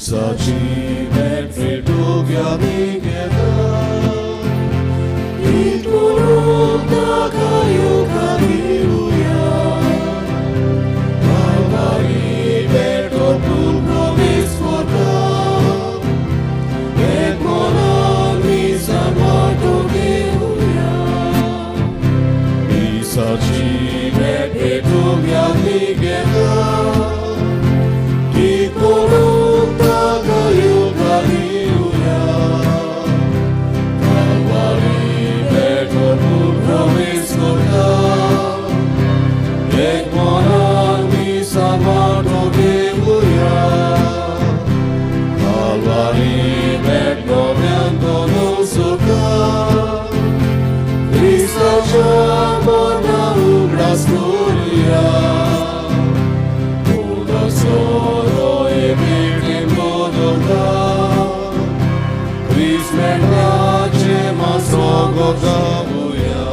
क्रिस्ताची भेट भेटूंक आमी घेता इतून ताका येवकार दिवया कालवारी भेट ओतून प्रवेश करता एक मनान मिसान वांटो घेवया मिसाची भेट भेटूंक आमी घेता इतून ताका येवकार दिवया कालवारी भेट ओतून प्रवेश करता एक मनान मिसान वांटो घेवया कालवारी भेट नव्यान तोनोसता क्रिस्ताच्या मना उगडास करुया पूर्ण सोरो हे भेटेन बदलता क्रिस्त मेणाचे मासो गावया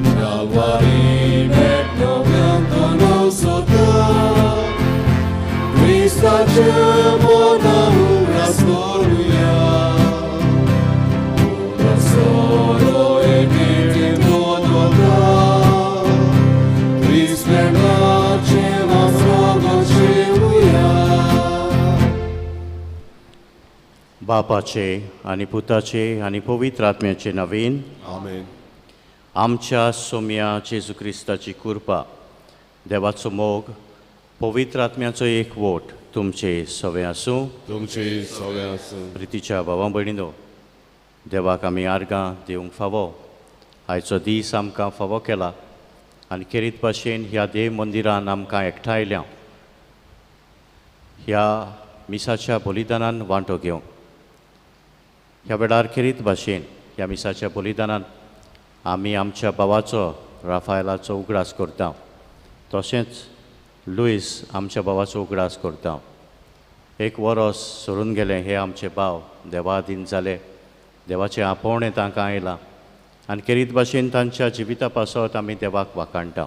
कालवारी भेट नव्यान तोनोसता क्रिस्ताच्या मना उगडास करुया पूर्ण सोरो हे भेटेन बदलता क्रिस्त मेणाचे मासो गावया. बापाचे आनी पुताचे आनी पवित्र आत्म्याचे नवीन. आमेन. आमच्या सोम्या जेजू क्रिस्ताची कृपा, देवाचो मोग, पवित्र आत्म्याचो एक वोट तुमचे सवे आसूं. तुमचे सगळे आसूं. प्रितीच्या भावा भयणीनो, देवाक आमी आर्गां दिवंक फावो. आयचो दीस आमकां फावो केला आनी खेरीत भाशेन ह्या देव मंदिरान आमकां एकठांयल्या ह्या मिसाच्या बलिदानान वांटो घेवंक. ह्या वेळार खेरीत भाशेन ह्या मिसाच्या बलिदानान आमी आमच्या भावाचो राफायलाचो उगडास करता, तशेंच लुईस आमच्या भावाचो उगडास करता. एक वरोस सरून गेलें हे आमचे भाव देवाधीन जाले, देवाचें आपोवणें तांकां आयलां आनी खेरीत भाशेन तांच्या जिविता पासत आमी देवाक वाखाणटा.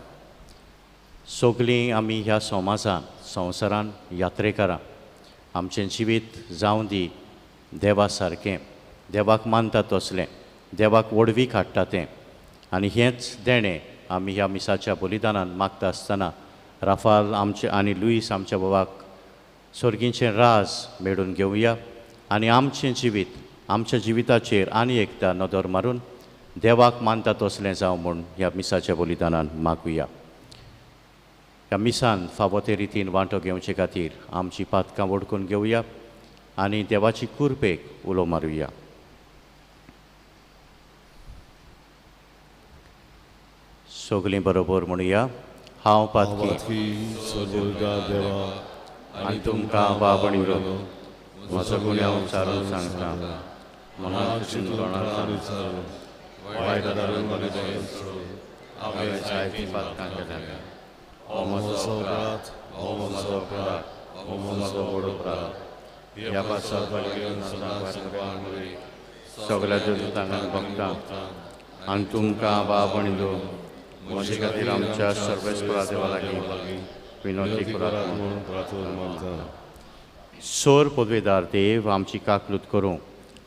सगळीं आमी ह्या समाजान संवसारान यात्रेकारां, आमचें जिवीत जावं दी देवा सारकें, देवाक मानता तसलें, देवाक व्हडवीक हाडटा तें. आनी हेंच देणें आमी ह्या मिसाच्या बलिदानान मागता आसतना राफाल आमचे आनी लुईस आमच्या बाबाक सर्गीचें राज मेळून घेवया आनी आमचें जिवीत आमच्या जिविताचेर आनी एकदां नदर मारून देवाक मानता तसलें जावं म्हूण ह्या मिसाच्या बलिदानान मागुया. ह्या मिसान फावो ते रितीन वांटो घेवचे खातीर आमची पातकां वडकून घेवया आनी देवाची कुरपेक उलो मारुया. सगळीं बरोबर म्हणुया, हांव पातकी सर्वदा देवा आनी तुमकां बाबणीलो म्हजो गुन्यांव विचारून सांगता, मनात चिंतून वायट विचारून हांवें जायतीं पातकां केल्या. हो म्हजो अपराध, हो म्हजो अपराध, हो म्हजो व्हड अपराध. ह्या पासत सगळ्या दुतांक भोगता आनी तुमकां बाबणीलो म्हजे खातीर आमच्या सर्वेस्परा देवा लागीं विनवती करात म्हणून प्रार्थना मागता. सोर पदवेदार देव आमची काकलूत करूं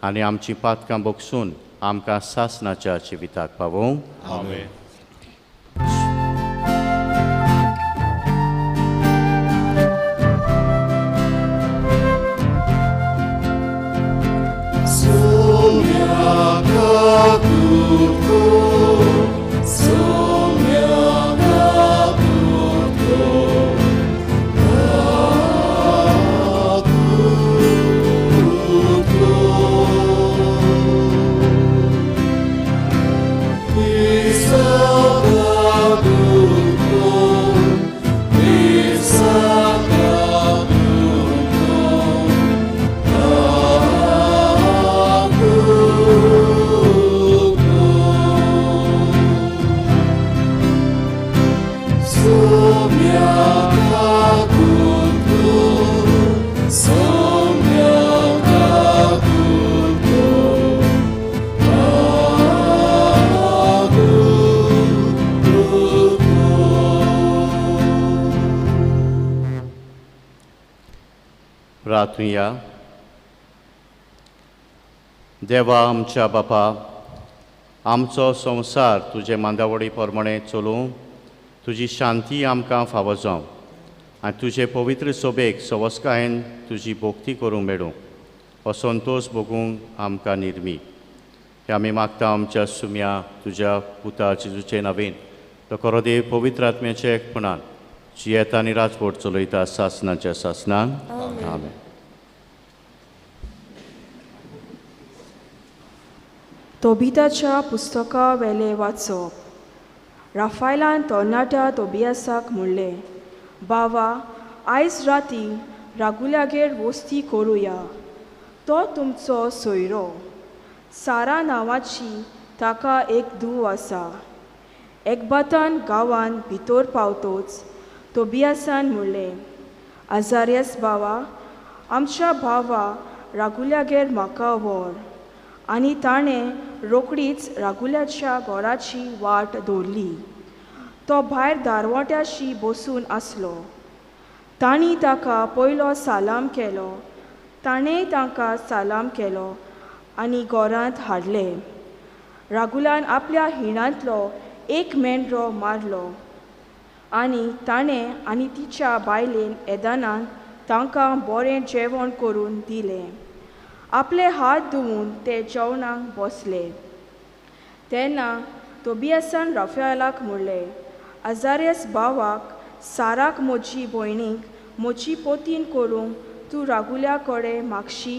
आनी आमची पातकां बगसून आमकां सासनाच्या जिविताक पावोवं. आमेन. प्रार्थुया. देवा आमच्या बापा, आमचो संवसार तुजे मांदावडी प्रमाणे चलूं, तुजी शांती आमकां फावो जावं आनी तुजे पवित्र सोबेक सवस्कायेन तुजी भक्ती करूंक मेळूं, हो संतोश भोगूंक आमकां निर्मी. हे आमी मागता आमच्या सुम्या तुज्या पुता जेजूचे नवीन, तो खरो देव पवित्र आत्म्याच्या एकपणान जियेता आनी राजवट चलयता सासनाच्या सासनान. आमेन. तोबिताच्या पुस्तका वेले वाचप. राफायलान तरणाट्या तोबियासाक म्हणलें, बावा, आयज राती रागुल्यागेर वस्ती करुया, तो तुमचो सोयरो. सारा नांवाची ताका एक धूव आसा. एकबातान गांवान भितर पावतोच तोबियासान म्हणलें, आजारियस बावा, आमच्या भावा रागुल्यागेर म्हाका व्हर. आनी ताणें रोकडीच रागुल्याच्या घराची वाट दवरली. तो भायर दारवट्याशी बसून आसलो. तांणी ताका पयलो सालाम केलो, ताणेंय तांकां सालाम केलो आनी घरांत हाडले. रागुलान आपल्या हिणांतलो एक मेंढरो मारलो आनी ताणें आनी तिच्या बायलेन येदानान तांकां बरें जेवण करून दिलें. आपले हात धुवून ते जेवणाक बसले. तेन्ना तोबियासान राफेलाक म्हणलें, आजारियस भावाक साराक म्हजी भयणीक म्हजी पोतीन करूंक तूं रागुल्या कडेन मागशी.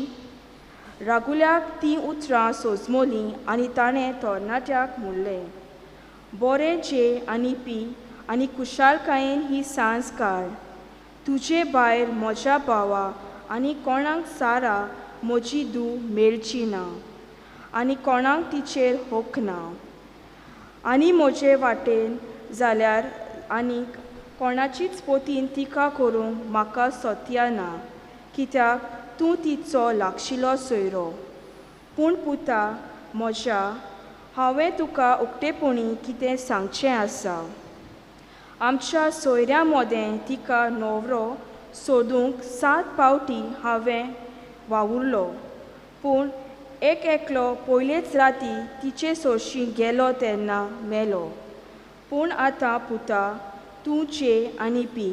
रागुल्याक तीं उतरां सोजमलीं आनी ताणें तरणाट्याक म्हणलें, बरें जे आनी पी आनी खुशालकायेन ही सांज काड. तुजे भायर म्हज्या भावा आनी कोणाक सारा म्हजी धूव मेळची ना आनी कोणाक तिचेर हक ना. आनी म्हजे वाटेन जाल्यार आनीक कोणाचीच पोतीन तिका करूंक म्हाका सोत्या ना, कित्याक तूं तिचो लागशिलो सोयरो. पूण पुता म्हज्या, हांवें तुका उक्तेपणी कितें सांगचें आसा. आमच्या सोयऱ्यां मदें तिका न्हवरो सोदूंक 7 पावटी हांवें वावुरलो, पूण एक एकलो पयलेच राती तिचे सरशी गेलो तेन्ना मेलो. पूण आतां पुता, तूं जे आनी पी,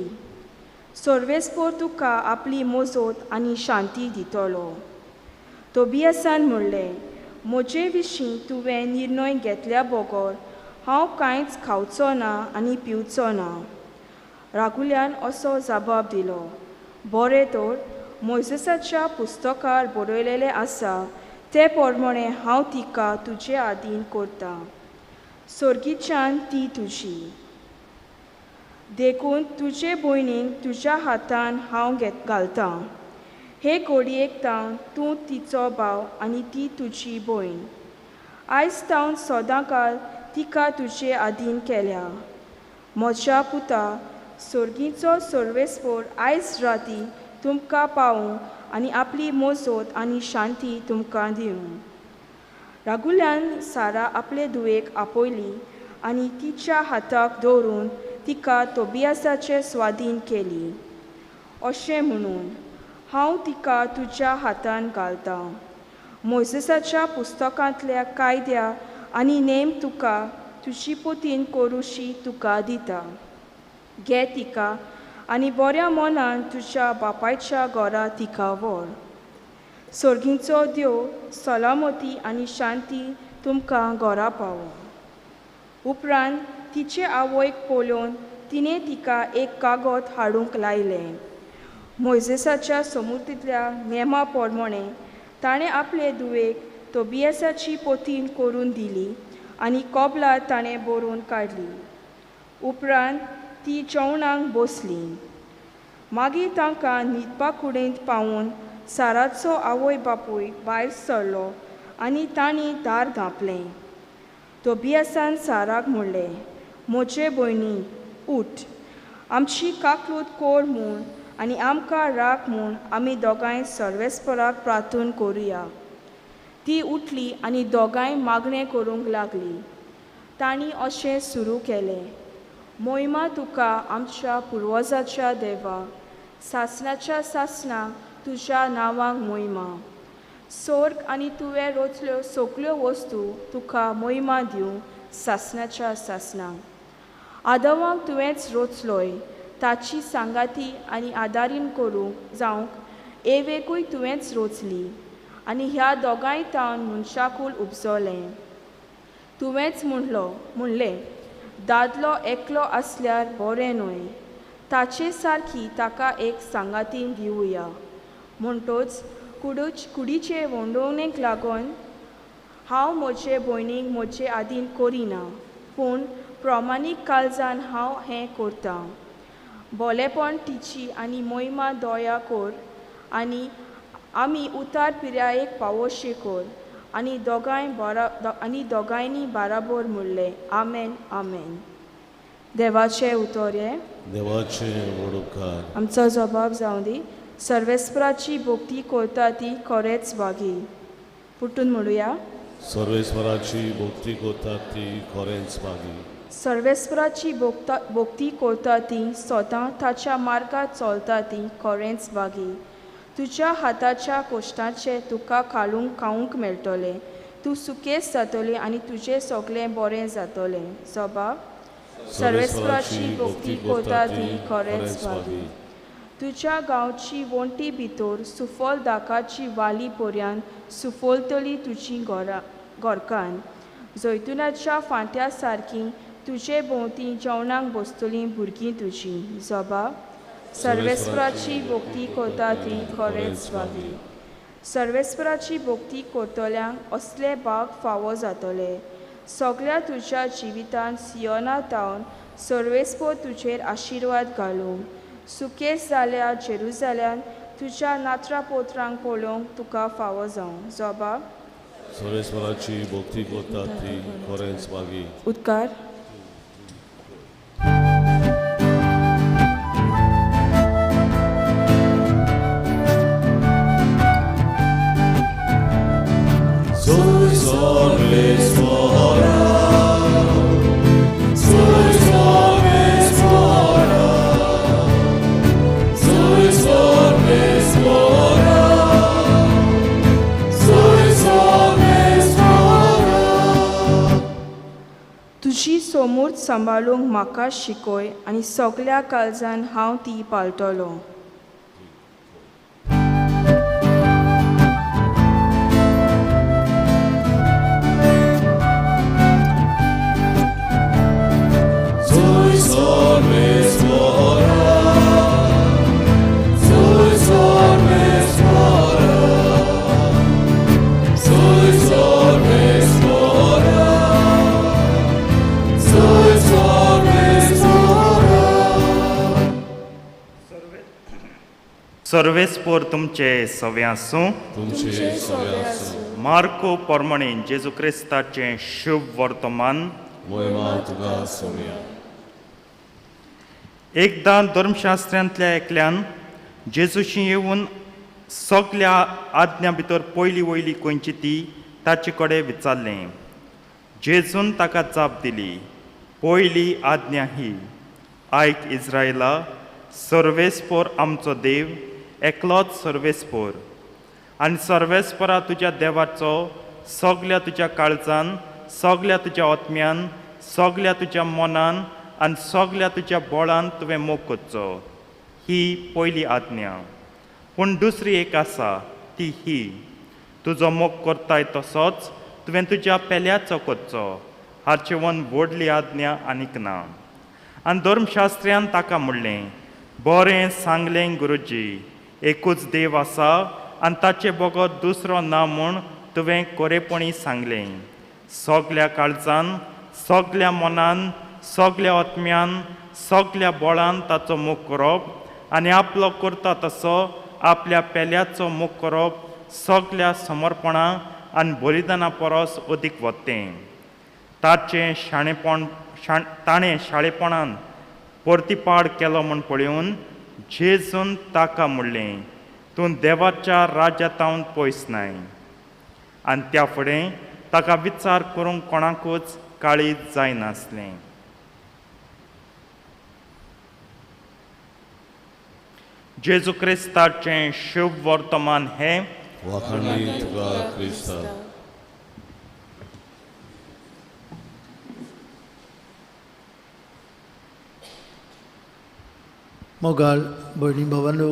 सर्वेस्पोर तुका आपली मजत आनी शांती दितलो. तोबियासान म्हणलें, म्हजे विशीं तुवें निर्णय घेतल्या बगर हांव कांयच खावचो ना आनी पिवचो ना. रागुल्यान असो जबाब दिलो, बरें तर, मोयजेसाच्या पुस्तकार बरयलेलें आसा ते प्रमाणे हांव तिका तुजे आदीन करतां. सर्गीच्यान ती तुजी, देखून तुजे भयणीक तुज्या हातान हांव घालतां. हे घडयेक तावन तूं तिचो भाव आनी ती तुजी भयण. आयज तावन सदांकाळ तिका तुजे आदीन केल्या. म्हज्या पुता, सर्गीचो सर्वेस्पोर आयज राती तुमकां पावूं आनी आपली मजत आनी शांती तुमकां दिवं. रागुल्यान सारा आपले धुवेक आपयली आनी तिच्या हाताक दवरून तिका तोबियासाचे स्वाधीन केली, अशें म्हणून, हांव तिका तुज्या हातान घालतां. मोयजेसाच्या पुस्तकांतल्या कायद्या आनी नेम तुका तुजी पोतीन करुशी तुका दिता. घे तिका आनी बऱ्या मनान तुज्या बापायच्या घरा तिका व्हर. सर्गीचो देव सलामती आनी शांती तुमकां घरा पावो. उपरांत तिचे आवयक पळोवन तिणें तिका एक कागद हाडूंक लायलें. मोयजेसाच्या समुर्तींतल्या नेमा प्रमाणे ताणें आपले धुवेक तोबियासाची पोतीन करून दिली आनी कबलात ताणें बरोवन काडली. उपरांत ती जेवणाक बसली. मागीर तांकां न्हिदपा कुडींत पावून साराचो आवय बापूय भायर सरलो आनी तांणी दार धांपलें. तोबियासान साराक म्हणलें, म्हजे भयणी, उठ, आमची काकलूत कोर म्हूण आनी आमकां राख म्हूण आमी दोगांय सर्वेस्पराक प्रार्थन करुया. ती उठली आनी दोगांय मागणें करूंक लागली. तांणी अशें सुरू केलें, मोहिमा तुका आमच्या पुर्वजाच्या देवा, सासणाच्या सासणाक तुज्या नांवांक मोहिमा. सोर्ग आनी तुवें रोचल्यो सगल्यो वस्तू तुका मोहिमा दिवं सासणाच्या सासणाक. आदवांक तुवेंच रोचलोय, ताची सांगाती आनी आदारीन करूंक जावंक एवेकूय तुवेंच रोचली आनी ह्या दोगांय तावन मनशाकूल उपजलें. तुवेंच म्हणलें, दादलो एकलो आसल्यार बरें न्हय, ताचे सारकी ताका एक सांगाती दिवया. म्हणटोच कुडीचे वंडोवणेक लागून हांव म्हजे भयणीक म्हजे आदीन करिना, पूण प्रमाणीक काळजान हांव हें करतां. बोलेपण तिची आनी मोहिमा दया कर आनी आमी उतार पिरायेक पावोशी कर. आनी दोगांयनी बाराबोर म्हणलें, आमेन आमेन. देवाचें उतर हें, देवाचें व्हड उपकार. आमचो जबाब जावं दी. सर्वेस्पराची भक्ती करता ती खरेंच भागी. पुटून म्हणुया, सर्वेस्पराची भक्ती करता ती खरेंच भागी. सर्वेस्पराची भक्ती करता ती सदां ताच्या मार्गार चलता ती खरेंच भागी. तुज्या हाताच्या कोश्टाचें तुका खावंक मेळटलें, तूं सुकेस जातलें आनी तुजें सगळें बरें जातलें. जबाब, सर्वेस्पराची भक्ती करता ती खरेंच भागी. तुज्या गांवची वण्टी भितर सुफल दाकाची वाली पर्यंत सुफलतली तुजी घरकान्न. जैतुनाच्या फांत्या सारकी तुजे भोंवती जेवणाक बसतलीं भुरगीं तुजीं. जबाब, सर्वेस्पराची भक्ती करता ती खरेंच भागी. सर्वेस्पराची भक्ती करतल्यांक असले भाग फावो जातले. सगळ्या तुज्या जिवितांत सियोना तावन सर्वेस्पर तुजेर आशिर्वाद घालूं. सुकेस जाल्या जेरुजाल्यान तुज्या नात्रा पोत्रांक पळोवंक तुका फावो जावं. जबाब, सर्वेस्पराची भक्ती करता ती खरेंच भागी. उदकार. तुजी सोमूर्त सांबाळूंक म्हाका शिकय आनी सगल्या काळजान हांव ती पाळटलो. सर्वेस्पोर तुमचे सवे आसूं. मार्को परमणे जेजू क्रिस्ताचें शुभ वर्तमान. एकदां धर्मशास्त्रांतल्या एकल्यान जेजूशी येवन सगल्या आज्ञा भितर पयली वयली खंयची ती ताचे कडेन विचारलें. जेजून ताका जाप दिली, पयली आज्ञा ही, आयक इस्रायला, सर्वेस्पोर आमचो देव एकलोच सर्वेस्पोर, आनी सर्वेस्पोरा तुज्या देवाचो सगल्या तुज्या काळजान, सगल्या तुज्या आत्म्यान, सगल्या तुज्या मनान आनी सगल्या तुज्या बळान तुवें मोग करचो. ही पयली आज्ञा. पूण दुसरी एक आसा ती ही, तुजो मोग करताय तसोच तुवें तुज्या पेल्याचो करचो. हाचे वन व्हडली आज्ञा आनीक ना. आनी धर्मशास्त्र्यान ताका म्हणलें, बरें सांगलें गुरुजी, एकूच देव आसा आनी ताचे बगर दुसरो ना म्हूण तुवें खरेपणी सांगलें. सगल्या काळजान, सगल्या मनान, सगल्या आत्म्यान, सगल्या बळान ताचो मोग करप आनी आपलो करता तसो आपल्या पेल्याचो मोग करप सगल्या समर्पणा आनी बलिदाना परस अदीक वतें. ताचें शाणेपण ताणें शाळेपणान परतिपाड केलो म्हूण पळोवन जेजून ताका म्हणलें, तूं देवाच्या राज्या तावन पयस नाय. आनी त्या फुडें ताका विचार करूंक कोणाकूच काळीज जायनासलें. जेजू क्रिस्ताचें शुभ वर्तमान हें. वाखाणणी तुका क्रिस्ता. मोगाळ भयणी भावांनो,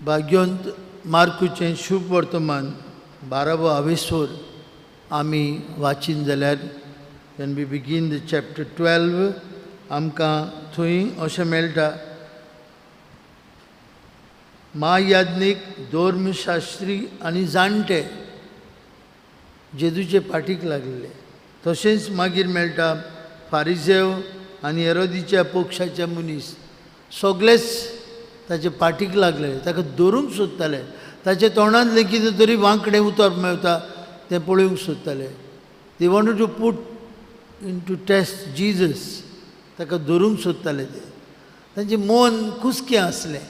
भाग्योंत मार्कूचें शुभ वर्तमान 12वो आवेसोर आमी वाचीन जाल्यार when we begin the chapter 12 आमकां थंय अशें मेळटा, महायाज्ञीक धर्मशास्त्री आनी जाणटे जेजूचे पाठीक लागले. तशेंच मागीर मेळटा फारिजेव आनी हेरोदीच्या पक्षाचे मनीस सगळेच ताचे पाठीक लागले, ताका धरूंक सोदताले, ताच्या तोंडांतलें कितें तरी वांकडें उतर मेळटा तें पळोवंक सोदताले. They wanted to put into test Jesus. ताका धरूंक सोदताले ते. तांचें मन कुसकें आसलें.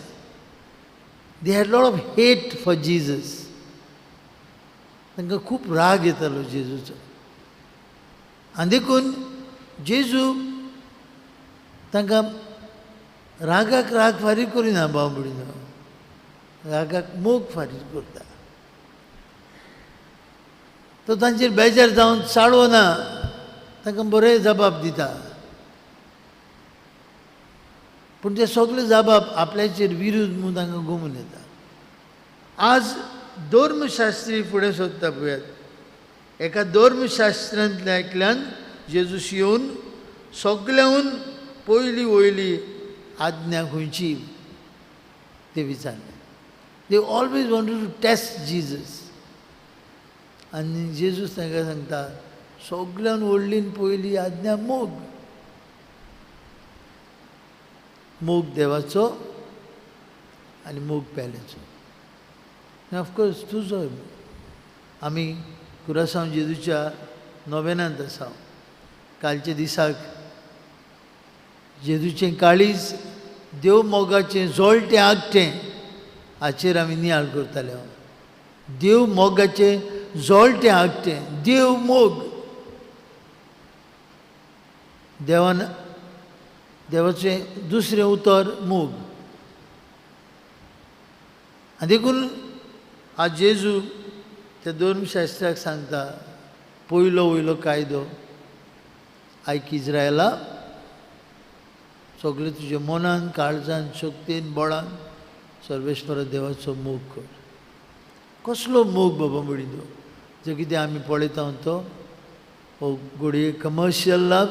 They had lot of hate for Jesus. तांकां खूब राग येतालो जेजूचो. आनी देखून जेजू तांकां रागाक राग फारीक करिना, भाव भयणीनो, रागाक मोग फारीक करता. तो तांचेर बेजार जावन चाळवना, तांकां बरें जबाब दिता. पूण ते सगळे जबाब आपल्याचेर विरुद्ध म्हूण तांकां गोमून येता. आज धर्मशास्त्री फुडें सोदता पळयात. एका धर्मशास्त्रांतल्या एकल्यान जेजूस येवन सगळ्याहून पयली वयली आज्ञा खंयची ते विचारले. They always wanted to test Jesus. आनी जेजूस तांकां सांगता, सगळ्यान व्हडली पयली आज्ञा मोग. मोग देवाचो आनी मोग पेल्याचो. आनी ऑफकोर्स तुजो. आमी कुरासांव जेजूच्या नोवेनांत आसा. कालच्या दिसाक जेजूचें काळीज देव मोगाचें जोळटें आगटें हाचेर आमी नियाळ करताले. देव मोगाचें जोळटें आगटें, देव मोग. देवान देवाचें दुसरें उतर मोग. आनी देखून आज जेजू त्या धर्मशास्त्राक सांगता, पयलो वयलो कायदो आयक इज्रायला, सगळें तुज्या मनान, काळजान, शक्तीन, बळान सर्वेश्वर देवाचो मोग कर. कसलो मोग बाबा म्हणिल्लो? जो कितें आमी पळयता तो हो घडये कमर्शियल लाभ,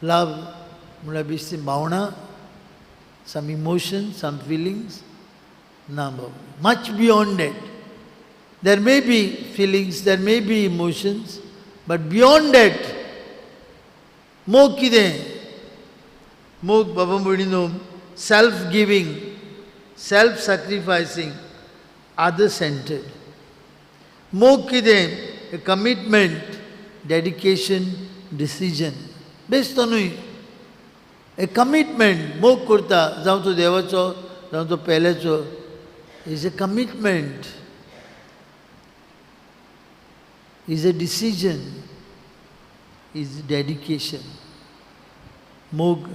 लाभ म्हणल्यार बेश्टी भावनां, सम इमोशन, सम फिलिंग्स ना बाबा. Much beyond that. There may be feelings, there may be emotions, but beyond that मोग कितें? मोग बाबा म्हणिल्लो self giving, self sacrificing, other centred. मोग कितें? Commitment, dedication, decision. बेस्तो न्हय, ए कमिटमेंट. मोग करता जावं तो देवाचो जावं तो पेल्याचो, is a commitment, is a decision, is dedication. मोग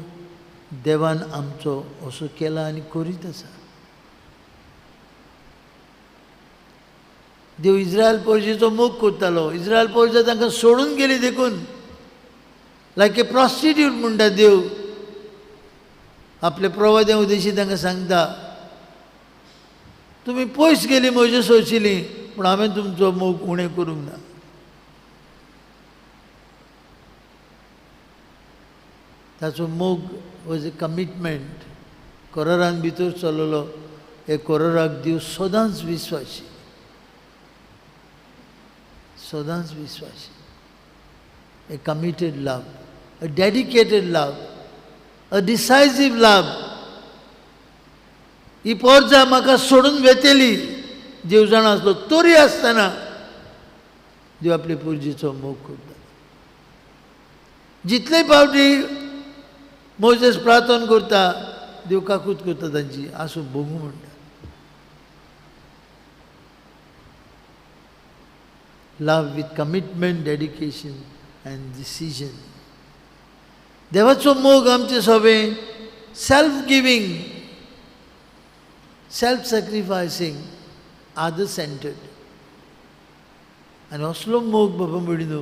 देवान आमचो असो केला आनी करीत आसा. देव इज्रायल पोरजेचो मोग करतालो. इज्रायल पोरजा तांकां सोडून गेली देखून लायक ए प्रॉस्टिट्यूट म्हणटा देव आपल्या प्रवाद्या उद्देशी तांकां सांगता, तुमी पयस गेली म्हजे सोंशिल्ली, पूण हांवें तुमचो मोग उणें करूंक ना. ताचो मोग वॉज ए कमिटमेंट. कोरारान भितर चललो, हे कोराराक देव सदांच विस्वासी, सदांच विस्वासी. A committed love, a dedicated love, a decisive love. ही पोरजा म्हाका सोडून वेतली देव जाणा आसलो, तरी आसतना देव आपले पुर्जेचो मोग करता. जितले फावटी मोजेस प्रार्थना करता, देव काकूत करता तांची, आसूं भोगूं म्हणटा. Love with commitment, dedication and decision. देवाचो मोग आमचे सोबें self giving, self sacrificing, other centred. आनी असलो मोग बाबा भयणीनो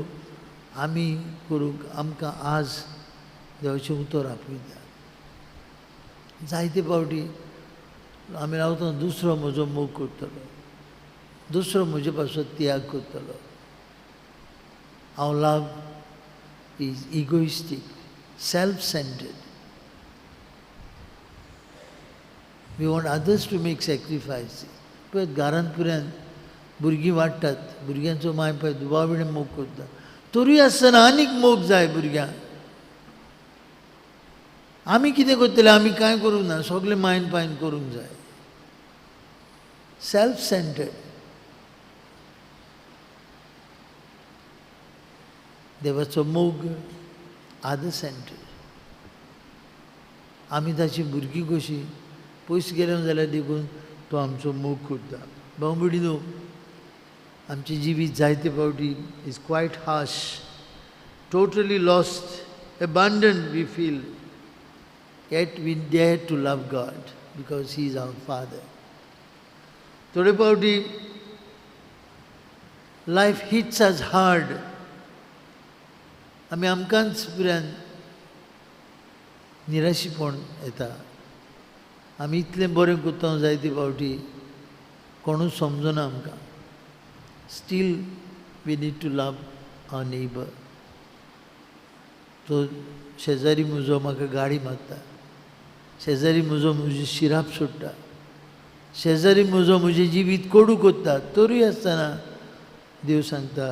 आमी करूंक आमकां आज देवाचें उतर आपयता. जायते फावटी आमी रावता दुसरो म्हजो मोग करतलो, दुसरो म्हजे पासत त्याग करतलो. Our love is egoistic, self centred. We want others to make sacrifice. पळय घरांत पुऱ्यान भुरगीं वाडटात, भुरग्यांचो माय पाय दुबाविणे मोग करता, तरूय आसतना आनीक मोग जाय भुरग्यांक. आमी कितें करतले? आमी कांय करूंक ना, सगळें मायन पायन करूंक जाय. Self centred. देवाचो मोग आदर सेंटर्ड. आमी ताची भुरगीं कशीं पयस गेले जाल्यार देखून तो आमचो मोग करता. भाव भयणीनो, आमचें जिवीत जायते फावटी is quite harsh, totally lost, abandoned we feel. Yet we dare to love God because He is our Father. थोडे फावटी life hits us hard. आमी आमकांच पुऱ्यान निराशीपण येता. आमी इतलें बरें करता जायते फावटी कोणूच समजना आमकां. Still we need to love our neighbour. तो शेजारी म्हजो म्हाका गाडी मारता, शेजारी म्हजो म्हजी शिराप सोडटा, शेजारी म्हजो म्हजें जिवीत कोडू करता, तरूय आसतना देव सांगता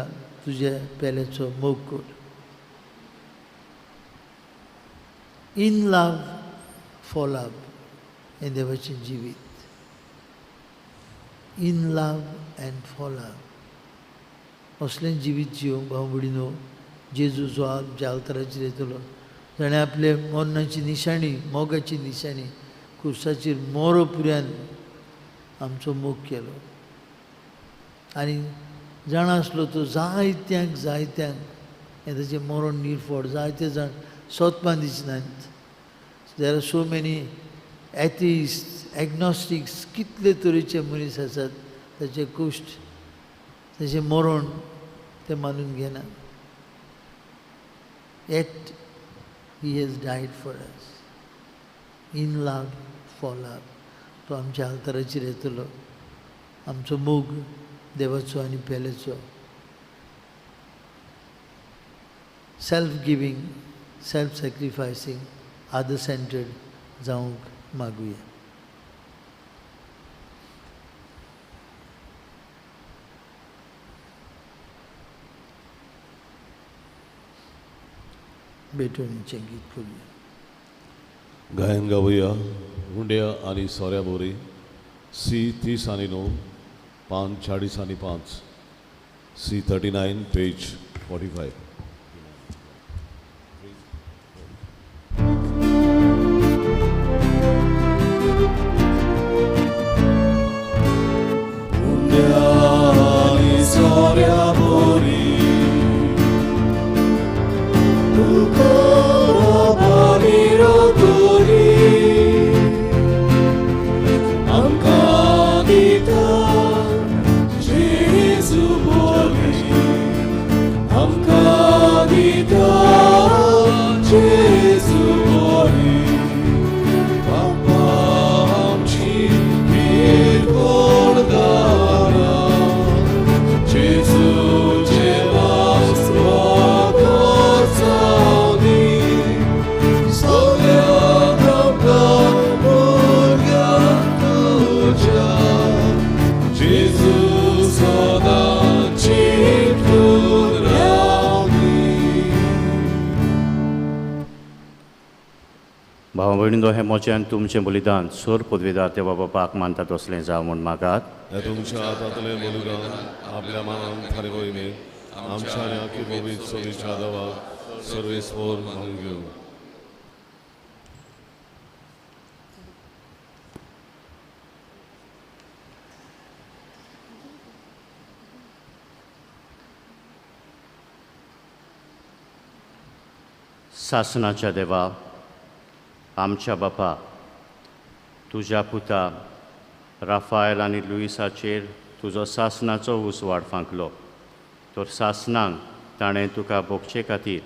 तुज्या पेल्याचो मोग कर. इन लव फॉर लव हें देवाचें जिवीत. In love and for love असलें जिवीत जिवंक भाव भयणीनो जेजू जो आमच्या अवताराचेर येतलो, ताणें आपले मरणाची निशाणी, मोगाची निशाणी खुर्साचेर मोरो पुऱ्यान आमचो मोग केलो. आनी जाणा आसलो तो जायत्यांक जायत्यांक हें ताचें मरण निर्फोड, जायते जाण सतपान दिसनात. There are so many atheist, agnostics, कितले तरेचे मनीस आसात ताचे कुश्ट, ताचें मरण ते मानून घेनात. Yet He has died for us. In love, for love. तो आमच्या आल्ताराचेर येतलो. आमचो मोग देवाचो आनी पेल्याचो. Self giving, self sacrificing, other centred जावंक मागुया. भेटवणीचें गीत करूया. गायन गावया हुंड्या आनी सोऱ्या बोरी सी 30 आनी 9 पान 40 आनी 5 सी 39 पेज 45. हुंड्या आनी सोऱ्या बोरी भाव भयणींनो, हें म्हजें आनी तुमचें बलिदान सोर पदवीदार देवा बापाक मानता तसलें जावं म्हूण मागात. तुमच्या हातांतलें बलिदान आपल्या मनान थारवयलें आमच्या आनी आखी पवित्र सोबीच्या देवाक सर्वेस्पर मागून घेवं. सासनाच्या देवा, आमच्या बापा, तुज्या पुता राफायल आनी लुईसाचेर तुजो सासनाचो उजवाड फांकलो, तर सासनाक ताणें तुका भोगचे खातीर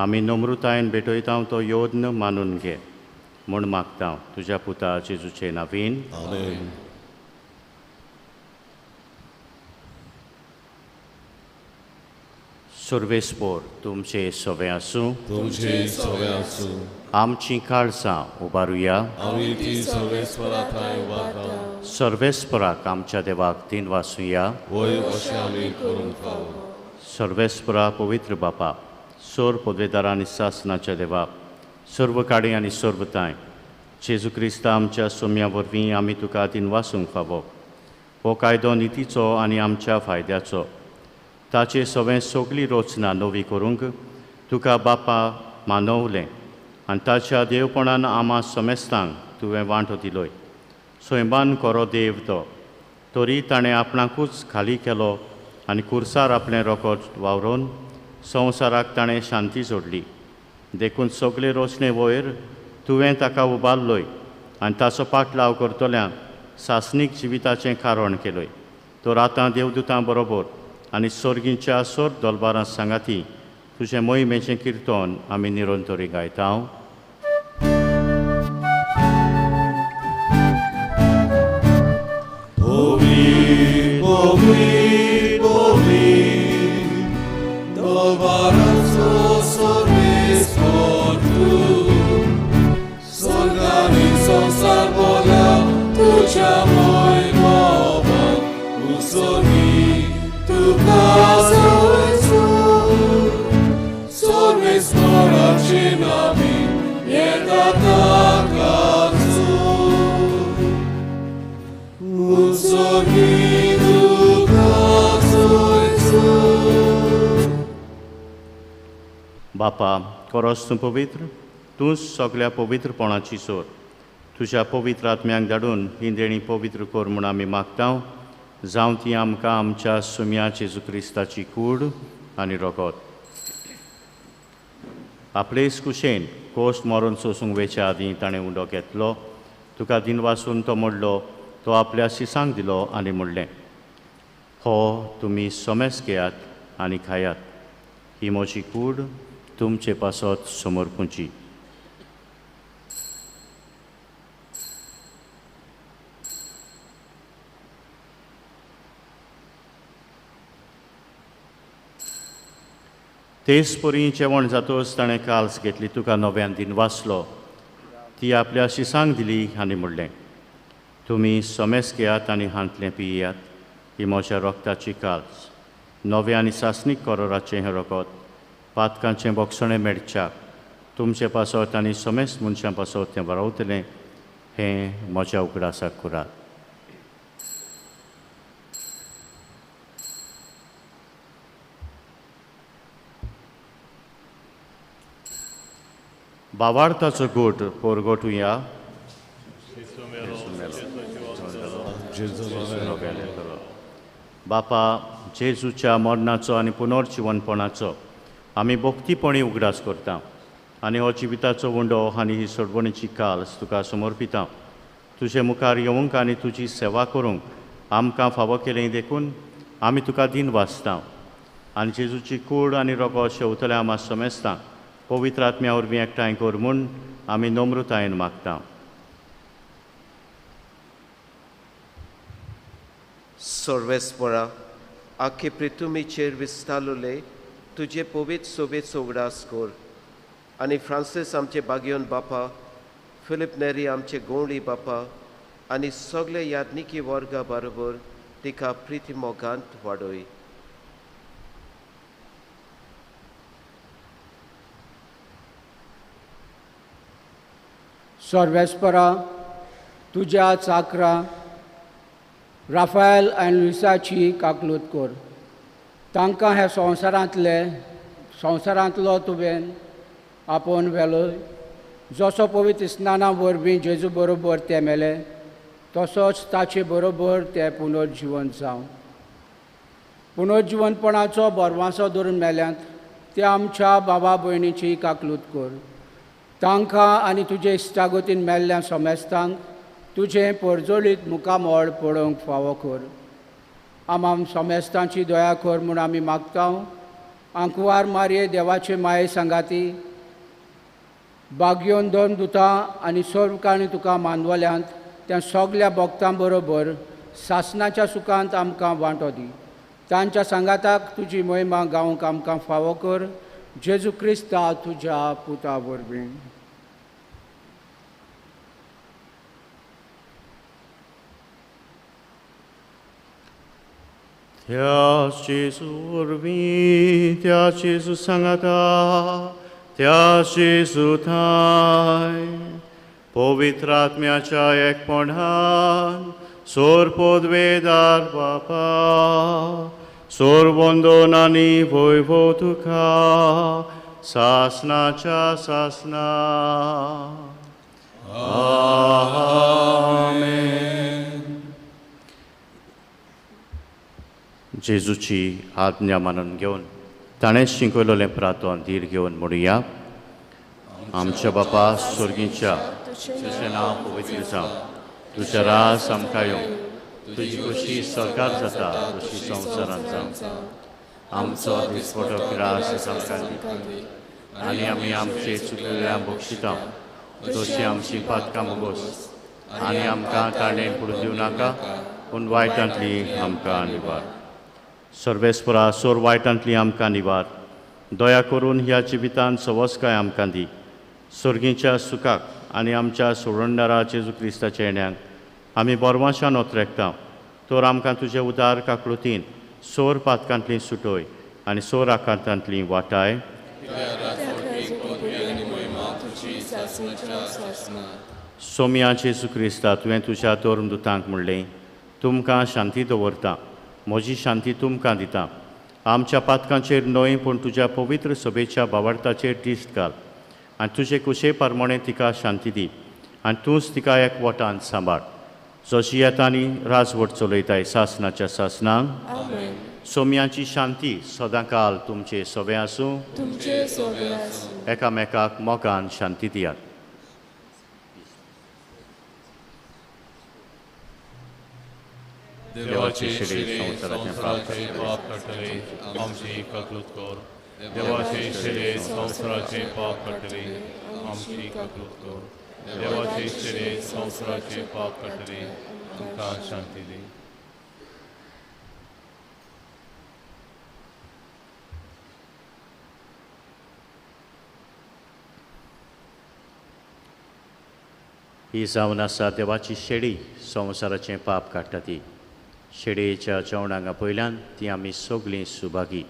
आमी नम्रतायेन भेटयता तो योद्न मानून घे म्हूण मागता तुज्या पुता जेजूचे नांवान. आमेन. सर्वेस्पोर तुमचे सवे आसूं. तुमचे सवे आसूं. आमची काळसां उबारुया. आमी ती सर्वेस्परा थंय उबारता. सर्वेस्पराक आमच्या देवाक दिन वासुया. वय अशें आमी करूंक फावो. सर्वेस्परा पवित्र बापा, सोर पदवेदार आनी सासनाच्या देवा, सर्व काडी आनी सर्वताय जेजू क्रिस्ता आमच्या सोम्या वरवीं आमी तुका दिन वासूंक फावो. हो कायदो नितीचो आनी आमच्या फायद्याचो, ताचे सवें सगळी रचना नवी करूंक तुका बापा मानवलें आनी ताच्या देवपणान आमा समेस्तांक तुवें वांटो दिलोय. सैमान कोरो देव तो, तरी ताणें आपणाकूच खाली केलो आनी कुर्सार आपलें रोकोट वावरोवन संवसाराक ताणें शांती जोडली. देखून सगळे रचणे वयर तुवें ताका उबारलोय आनी ताचो पाटलाव करतल्यांक सासणीक जिविताचें कारण केलोय. तर आतां देवदूतां बरोबर आनी सर्गींच्या सोर दलबारां सांगाती तुजें मोहिमेचें किर्तन आमी निरंतरी गायता. बापा, कोरोस तूं पवित्र, तूं सगळ्या पवित्रपणाची सोर. तुज्या पवित्र आत्म्यांक धाडून ही देणी पवित्र कर म्हूण आमी मागता. जावं ती आमकां आमच्या सुम्या जेजू क्रिस्ताची कूड आनी रोगत. आपलेच कुशेन कोश्ट मरून सोसूंक वेच्या आदीं ताणें उंडो घेतलो, तुका दिनवासून तो मोडलो, तो आपल्या शिसांक दिलो आनी म्हणलें, हो तुमी सोमेस घेयात आनी खायात, ही म्हजी कूड तुमचे पासत समर्पूंची. तेच परी जेवण जातोच ताणें काल्स घेतली, तुका नव्यान दिन वाचलो, ती आपल्या शिसांक दिली आनी म्हणलें, तुमी सोमेस घेयात आनी हांतलें पियात, ही म्हज्या रोगताची काल्स, नव्या आनी सासणीक करोराचें हें रोगत पातकांचें बोगसणें मेळच्याक तुमचे पासत आनी सोमेस मनशां पासत तें बरोवतलें, हें म्हज्या उगडासाक करात. बावार्थाचो गोट पोरगोटुया. बापा, जेजूच्या मरणाचो आनी पुनर्जिवनपणाचो आमी भक्तीपणी उगडास करता आनी हो जिविताचो उंडो आनी ही सोडवणीची काल्स तुका समर्पिता. तुजे मुखार येवंक आनी तुजी सेवा करूंक आमकां फावो केलें देखून आमी तुका दिन वाचता आनी जेजूची कूड आनी रोगो शेवतल्या आमा समेस्ता पवित्र आत्म्या वरवीं एकठांय कर म्हूण आमी नम्रतायेन मागता. सर्वेस्परा, आख्खे पृथ्वीचेर विस्तारले तुजे पवित्र सोबेचो उगडास कर आनी फ्रांसीस आमचे बागियोन बापा, फिलीप नेरी आमचे गोंवळी बापा आनी सगळे याज्ञिकी वर्गा बरोबर तिका प्रिती मोगांत वाडय. सर्वेस्परा, तुज्या चाकरा राफायल आनी लुईसाची काकलूत कर. तांकां ह्या संवसारांतलो तुवें आपोवन व्हेलो, जसो पवित्र स्नाना वरवीं जेजू बरोबर ते मेले तसोच ताचे बरोबर ते पुनर्जिवन जावं. पुनर्जिवनपणाचो बरवासो धरून मेल्यात त्या आमच्या बाबा भयणीची काकलूत कर. तांकां आनी तुजे इश्टागतीन मेल्ल्या समेस्तांक तुजें परजळीत मुखामळ पळोवंक फावो कर. आमाम समेस्तांची दया कर म्हूण आमी मागता. आंकवार मारये देवाचे माये सांगाती बागयोन दोन दुतां आनी सर्व काणी तुका मानवल्यांत त्या सगल्या भक्तां बरोबर सासनाच्या सुखांत आमकां वांटो दी. तांच्या सांगाताक तुजी मोहिमा गावंक आमकां फावो कर. जेजू क्रिस्ता तुज्या पुता वरवीं. त्या जेजू वरवीं, त्या जेजू सांगाता, त्या जेजू थांय पवित्र आत्म्याच्या एकपणान सोर पदवेदार बापा सोर वंदन आनी वैभव तुका सासनाच्या सासना. आमेन. जेजूची आज्ञा मानून घेवन ताणें शिकयलेलें प्रार्थना धीर घेवन म्हणुया. आमच्या बापा स्वर्गीच्या, तुजें नांव पवित्र जावं, तुजें राज आमकां येवं, तुजी खोशी सरकार जाता तशी संवसारांत जावं. आमचो दिसपटो ग्रास आमकां दी आनी आमी आमचे चुकलेल्या बक्षिता तशी आमची पातकां मोगोस आनी आमकां ताणें पडून दिवं नाका पूण वायटांतली आमकां निवार. सर्वेस्परा सोर वायटांतली आमकां निवार. दया करून ह्या जिवितांत सवसकाय आमकां दी. सर्गीच्या सुखाक आनी आमच्या सोडणदारा जेजू क्रिस्ताच्या येण्याक आमी बरवाशान ओतरेकता. तर आमकां तुजे उदार काकळुतीन सोर पातकांतली सुटय आनी सोर आकांतांतली वाटाय. सोम्या जेजू क्रिस्ता, तुवें तुज्या धर्मदुतांक म्हणलें, तुमकां शांती दवरता, म्हजी शांती तुमकां दिता. आमच्या पातकांचेर न्हय पूण तुज्या पवित्र सभेच्या बावार्थाचेर दिश्ट घाल आनी तुजे कुशे प्रमाणे तिका शांती दी आनी तूंच तिका एक वटान सांबाळ. जशी येता आनी राजवट चलयताय सासनाच्या सासनांक. सोम्याची शांती सदांकाल तुमचे सवे आसूं. एकामेकाक मोगान शांती दियात. देवाचे शिरे संवसाराचे पाप काडटले आमची काकलूत कर. देवाचे शिरे संवसाराचे पाप काडटले आमची काकलूत कर. देवाचे शिरे संवसाराचे पाप काडटले आमकां शांती दी. ही जावन आसा देवाची शेडी संवसाराचें पाप काडटा ती. शेडयेच्या जेवणांगा पयल्यान ती आमी सगळीं सुभागी.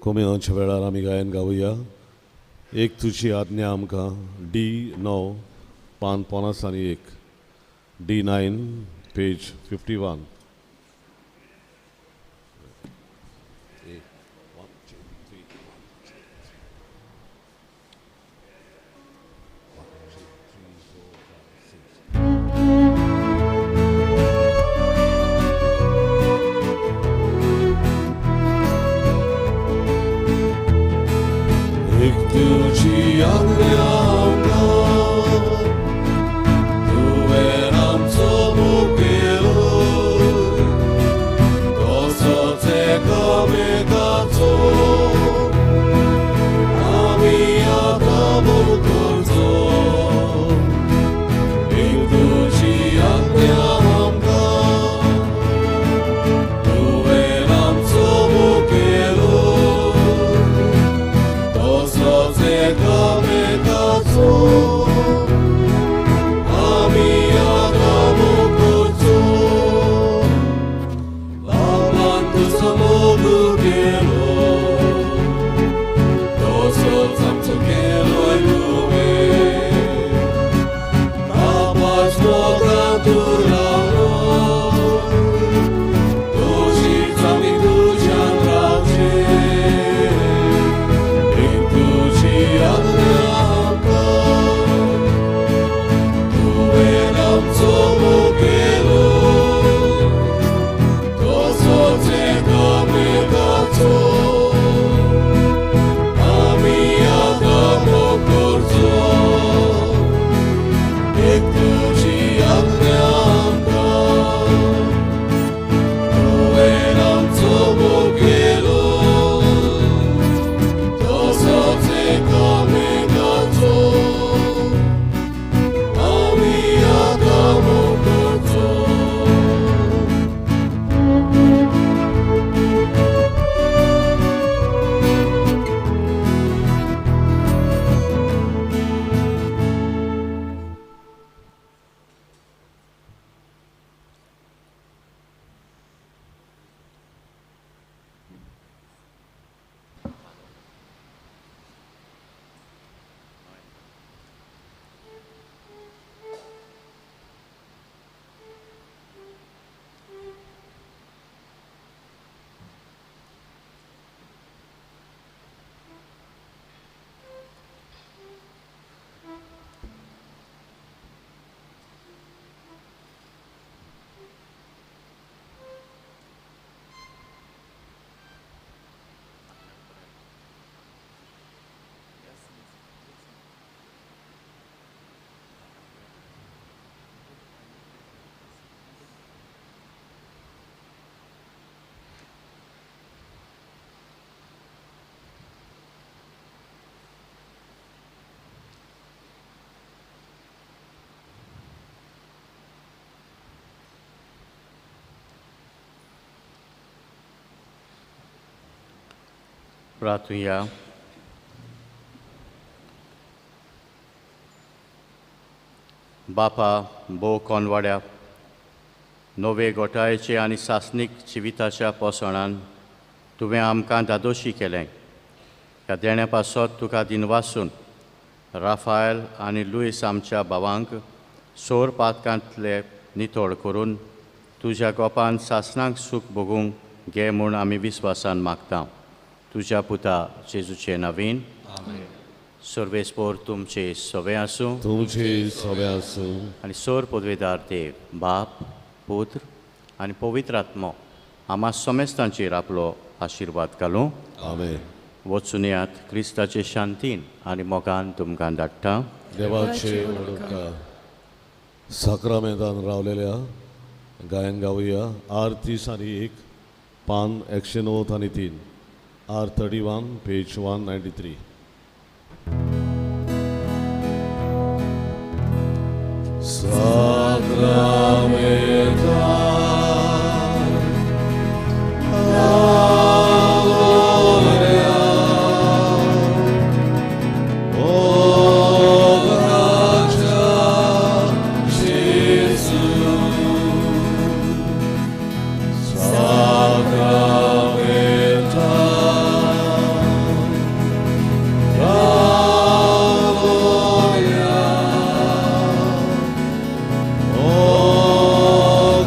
कोमेनाच्या वेळार आमी गायन गावया. एक तुजी आज्ञा आमकां, डी 9 पान 50 आनी 1, डी 9 पेज 51. तुजी आज्ञा आमकां, तुवें प्रार्थुया. बापा भोव कोनवाड्या नवे गोठायेचे आनी सासणीक जिविताच्या पोसणान तुवें आमकां धादोशी केलें. ह्या देण्या पासत तुका दिनवासून राफायल आनी लुईस आमच्या भावांक सोर पातकांतले नितळ करून तुज्या गोपान सासणाक सूख भोगूंक घे म्हूण आमी विस्वासान मागता. तुज्या पुता जेजूचे नवीन. सर्वेस्पोर तुमचे सवे आसूं, तुमचे सवे आसूं. आनी सोर पदवेदार देव बाप पुत्र आनी पवित्र आत्मो आमा समेस्तांचेर आपलो आशिर्वाद घालूं. आमेन. वचुनयात क्रिस्ताचे शांतीन आनी मोगान तुमकां धाडटा. देवाचे वडका साक्रामेंतान रावलेल्या गायन गावया. आर 30 आनी 1 पान 109 आनी 3, आर 31 पेज 193. साक्रामेंतान रावलेल्या मोगाच्या जेजू साक्रामेंतान रावलेल्या मोगाच्या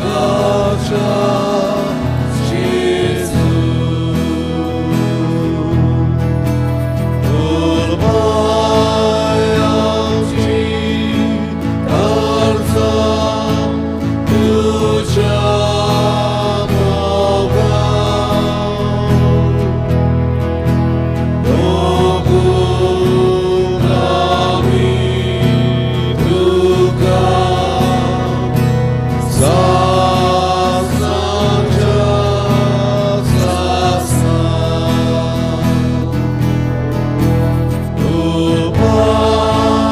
जेजू उर्बायांची काळजां तुज्या मोगान भोगून आमी तुका सासणाच्या सासणाक.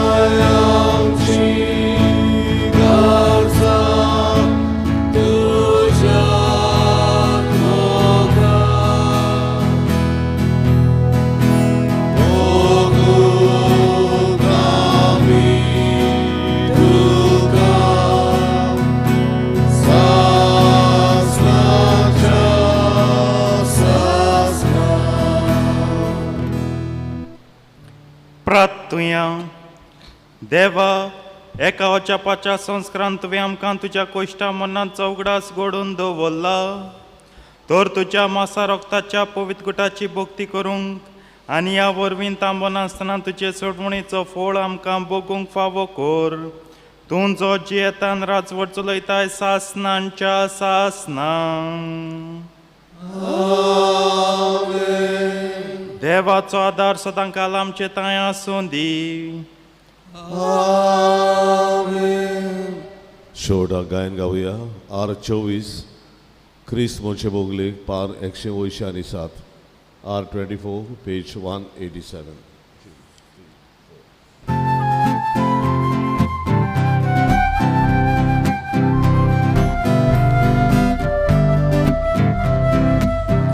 उपायांची काळजां तुज्या मोगान भोगून आमी तुका सासणाच्या सासणाक. प्रार्थुया. देवा, एका अजापाच्या संस्कारान तुवें आमकां तुज्या कोश्टा मनाचो उगडास घडोवन दवरला, तर तुज्या मासा रक्ताच्या पवित्र गुटाची भक्ती करूंक आनी ह्या वरवीं थांबनासतना तुजे सोडवणेचो फळ आमकां भोगूंक फावो कर. तूं जो जियेतान राजवट चलयताय सासणांच्या सासणां. देवाचो आदार सदां काल आमचे तांय आसूं दी. शेवटाक गायन गावया. आर 24 क्रिस्त मोचे बोगले पार 180 आनी 7, आर 24 पेज 187.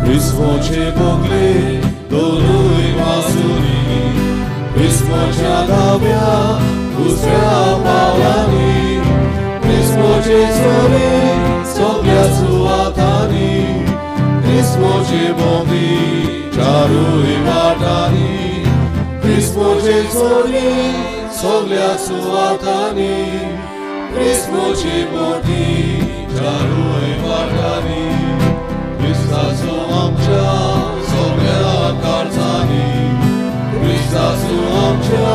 क्रिस्त मोचे बोगले दोनूय बाजूनी, क्रिस्त मोच्या दाव्या दुसऱ्या पावलांनी, क्रिस्त मोचे सोरे सगळ्या सुवातांनी, क्रिस्त मोचे बोगली चारूय वाटांनी, क्रिस्त मोचे सोरे सगळ्या सुवातांनी, क्रिस्त मोचे बोगली चारूय वाटांनी, क्रिस्ताचो आमच्या सगळ्या काळजांनी, क्रिस्ताचो आमच्या